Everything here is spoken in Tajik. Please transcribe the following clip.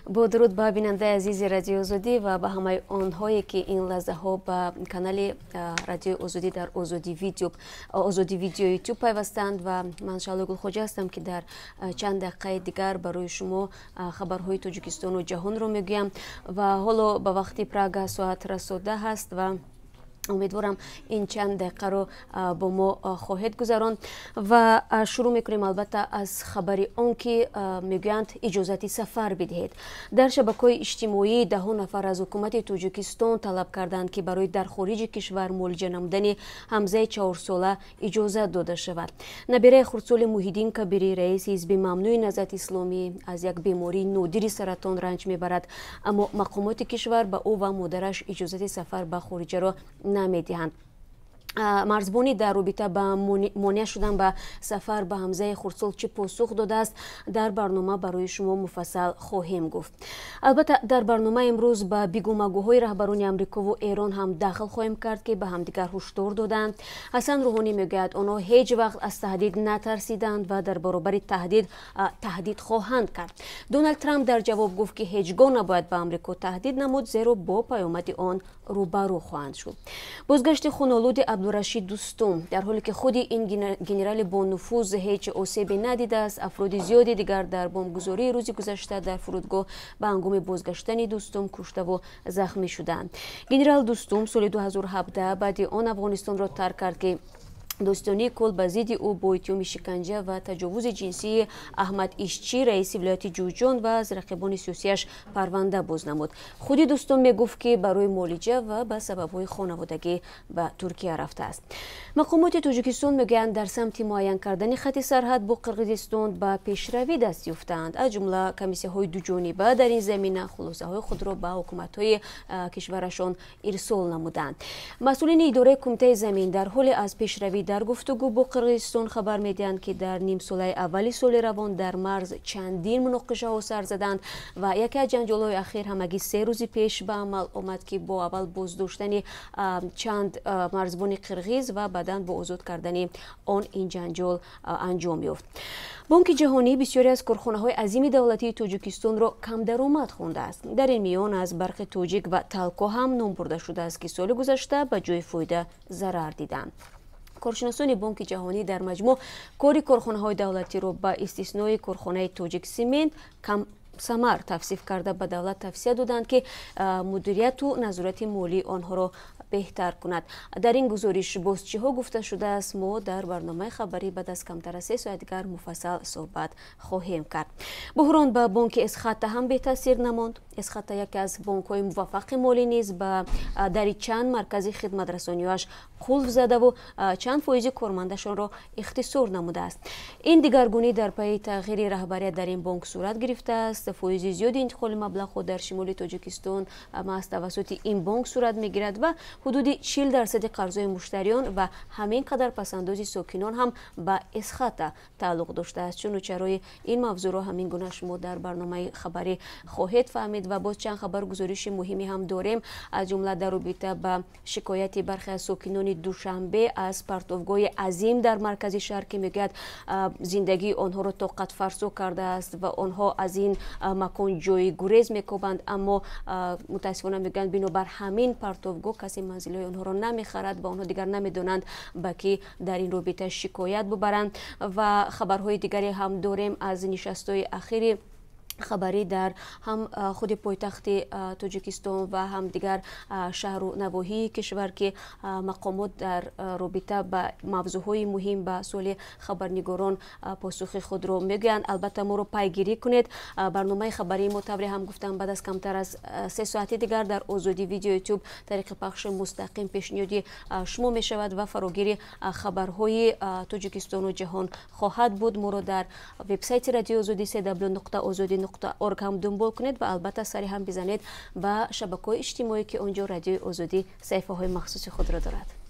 Бо дуруд ба бинандаи азизи Радиои Озодӣ ва ба ҳамаи онҳое, ки ин лаҳзаҳо ба канали Радиои Озодӣ дар Озодӣ Видео Ютуб пайвастанд. Ва ман Шаҳло Гулхоҷа ҳастам, ки дар чанд дақиқаи дигар барои шумо хабарҳои Тоҷикистону ҷаҳонро мегӯям. Ва ҳоло ба вақти Прага соат расода ҳаст ва умедворам, ин чанд дақиқаро бо мо хоҳед гузаронд. Ва шурӯъ мекунем, албатта, аз хабари он ки мегӯянд, иҷозати сафар бидиҳед. Дар шабакаҳои иҷтимоӣ даҳо нафар аз ҳукумати Тоҷикистон талаб карданд, ки барои дар хориҷи кишвар муолиҷа намудани Ҳамзаи 4-сола иҷозат дода шавад. Набираи хурдсоли Муҳиддин Кабирӣ, раиси ҳизби мамнӯи Наҳзати Исломӣ, аз як бемории нодири саратон ранҷ мебарад, аммо мақомоти кишвар ба ӯ ва модараш иҷозати сафар ба хориҷаро намедиҳанд. Марзбонӣ дар робита ба монеъ шудан ба сафар ба Ҳамзаи хурдсол чӣ посух додааст, дар барнома барои шумо муфассал хоҳем гуфт. Албатта, дар барномаи имрӯз ба бигӯмагӯҳои раҳбарони Амрикову Эрон ҳам дахл хоҳем кард, ки ба ҳамдигар ҳушдор доданд. Ҳасан Рӯҳонӣ мегӯяд, онҳо ҳеҷ вақт аз таҳдид натарсиданд ва дар баробари таҳдид таҳдид хоҳанд кард. Доналд Трамп дар ҷавоб гуфт, ки ҳеҷ гоҳ набояд ба Амрико таҳдид намуд, зеро бо паёмади он рӯбарӯ хоҳанд шуд. Бозгашти хунолуди Абдурашид Дустум, дар ҳоле ки худи ин генерали бонуфуз ҳеҷ осебе надидааст, афроди зиёди дигар дар бомбгузории рӯзи гузашта дар фурудгоҳ ба ҳангоми бозгаштани Дустум куштаву захмӣ шуданд. Генерал Дустум соли 2017 баъди он Афғонистонро тарк кард, ки Додситонии кул ба зидди ӯ бо иттиҳоми шиканҷа ва таҷовузи ҷинсии Аҳмад Ишчӣ, раиси вилояти Ҷӯзҷон, ва аз рақибони сиёсияш парванда боз намуд. Худи Дустум мегуфт, ки барои муолиҷа ва ба сабабҳои хонаводагӣ ба Туркия рафтааст. Мақомоти Тоҷикистон мегӯянд, дар самти муайян кардани хати сарҳад бо Қирғизистон ба пешравӣ даст ёфтаанд. Аз ҷумла комиссияҳои дуҷониба дар ин замина хулосаҳои худро ба ҳукуматҳои кишварашон ирсол намуданд. Масъулини идораи кумитаи замин дар ҳоле аз пешравӣ дар гуфтугӯ бо Қирғизистон хабар медиҳанд, ки дар нимсолаи аввали соли равон дар марз чандин муноқишаҳо сар заданд ва яке аз ҷанҷолҳои ахир ҳамагӣ 3 рӯзи пеш ба амал омад, ки бо аввал боздоштани чанд марзбони қирғиз ва баъдан бо озод кардани он ин ҷанҷол анҷом ёфт. Бонки Ҷаҳонӣ бисёре аз корхонаҳои азими давлатии Тоҷикистонро камдаромад хондааст. Дар ин миён аз Барқи Тоҷик ва Талко ҳам ном бурда шудааст, ки соли гузашта ба ҷои фоида зарар диданд. Коршиносони Бонки Ҷаҳонӣ дар маҷмӯъ кори корхонаҳои давлатиро ба истиснои корхонаи Тоҷик Симент кам самар тавсиф карда, ба давлат тавсия доданд, ки мудирияту назорати молии онҳоро беҳтар кунад. Дар ин гузориш боз чиҳо гуфта шудааст, мо дар барномаи хабарӣ баъд аз камтар аз 3 соат дигар муфассал суҳбат хоҳем кард. Буҳрон ба бонки Эсхата ҳам бетаъсир намонд. Эсхата, яке аз бонкҳои муваффақи молӣ, низ ба дари чанд маркази хидматрасониҳояш қулф задаву чанд фоизи кормандашонро ихтисор намудааст. Ин дигаргунӣ дар пайи тағйири раҳбарият дар ин бонк сурат гирифтааст. Фоизи зиёди интиқоли маблағҳо дар шимоли Тоҷикистон маҳз тавассути ин бонк сурат мегирад ва ҳудуди 40 дарсади қарзҳои муштариён ва ҳамин қадар пасандози сокинон ҳам ба Эсхата тааллуқ доштааст. Чуну чарои ин мавзӯъро ҳамин гуна шумо дар барномаи хабарӣ хоҳед фаҳмид. Ва боз чанд хабару гузориши муҳиме ҳам дорем, аз ҷумла дар робита ба шикояти бархе аз сокинони Душанбе аз партовгоҳи азим дар маркази шаҳр, ки мегӯяд, зиндагии онҳоро тоқатфарсо кардааст ва онҳо аз ин макон ҷои гурез мекобанд, аммо мутаассифона, мегӯянд, бинобар ҳамин партовгоҳ касе манзилҳои онҳоро намехарад ва онҳо дигар намедонанд, ба кӣ дар ин робита шикоят бубаранд. Ва хабарҳои дигаре ҳам дорем аз нишастҳои ахири хабарӣ дар ҳам худи пойтахти Тоҷикистон ва ҳам дигар шаҳру навоҳии кишвар, ки мақомот дар робита ба мавзӯъҳои муҳим ба суоли хабарнигорон посухи худро мегӯянд. Албатта, моро пайгирӣ кунед. Барномаи хабарии мо, тавре ҳам гуфтам, баъд аз камтар аз 3 соати дигар дар Озодӣ Видео Ютуб тариқи пахши мустақим пешниҳоди шумо мешавад ва фарогири хабарҳои Тоҷикистону ҷаҳон хоҳад буд. Моро дар вебсайти Радиои Озодӣ www.ozodi.org ҳам дунбол кунед ва албатта сари ҳам бизанед ба шабакаҳои иҷтимоӣ, ки он ҷо Радиои Озодӣ саҳифаҳои махсуси худро дорад.